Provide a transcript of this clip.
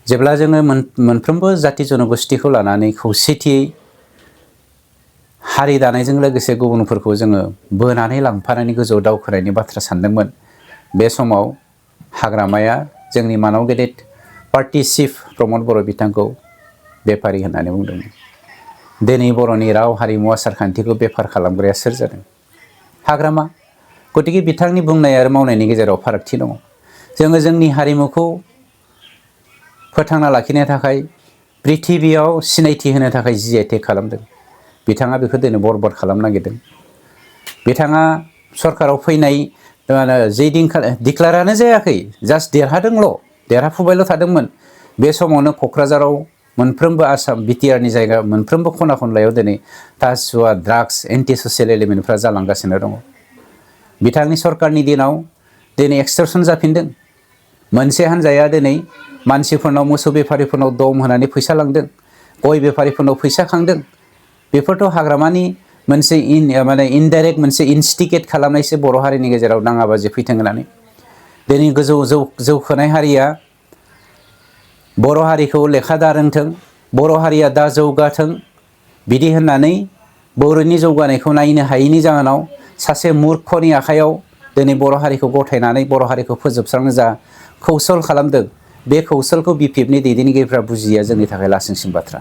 जेब्ला जोङो मोनफ्रोमबो जाति जनगोष्ठीखौ लानानै खौसेथियै हारि दानायजों लोगोसे गुबुनफोरखौ जोङो बोनानै लांफानायनि गोजौआव दावखोनायनि बाथ्रा सानदोंमोन बे समाव हाग्रामाया जोंनि मानाव गेदेर पार्टी चिफ प्रमद बर' बिथांखौ बेफारि होननानै बुंदोंमोन। दिनै बर'नि राव हारिमु आसारखान्थिखौ बेफार खालामग्राया सोर जादों? हाग्रामा। गतिके बिथांनि बुंनाय आरो मावनायनि गेजेराव फारागथि दङ। जोङो जोंनि हारिमुखौ फोथांना लाखिनो थाखाय पृथिबियाव सिनायथि होनो थाखाय GI खालामदों। बिथाङा बेखौ दिनै बरबाद खालामनो नागिरदों। बिथाङा सरकाराव फैनाय जे दिनखालि डिक्लारानो जायाखै, जास्ट देरहादोंल', देरहाफुबायल' थादोंमोन। बे समावनो क'क्राझाराव मोनफ्रोमबो आसाम बिटिआरनि जायगा मोनफ्रोमबो खना खनलायाव दिनै टासुवा ड्राग्स एन्टि ससियेल एलिमेन्टफ्रा जालांगासिनो दङ। बिथांनि सरकारनि दिनाव दिनै एक्सटर्सन जाफिनदों। मोनसे हान्जाया दिनै मानसिफोरनाव मोसौ बेफारिफोरनाव दम होनानै फैसा लांदों, गय बेफारिफोरनाव फैसा खांदों। बेफोरथ' हाग्रामानि मोनसे इनडाइरेक्ट मोनसे इनस्टिकेट खालामनायसो बर' हारिनि गेजेराव दाङाबाजि फैथों होननानै। दिनै गोजौ जौखोनाय हारिया बर' हारिखौ लेखा दा रोंथों, बर' हारिया दा जौगाथों बिदि होननानै बर'नि जौगानायखौ नायनो हायैनि जाहोनाव सासे मूर्खनि आखायाव दिनै बर' हारिखौ गथायनानै बर' हारिखौ फोजोबस्रांनो जा कौशल खालामदों, बे कौशलखौ BPFनि दैदेनगिरिफ्रा बुजिया जोंनि थाखाय लासिंसिन बाथ्रा।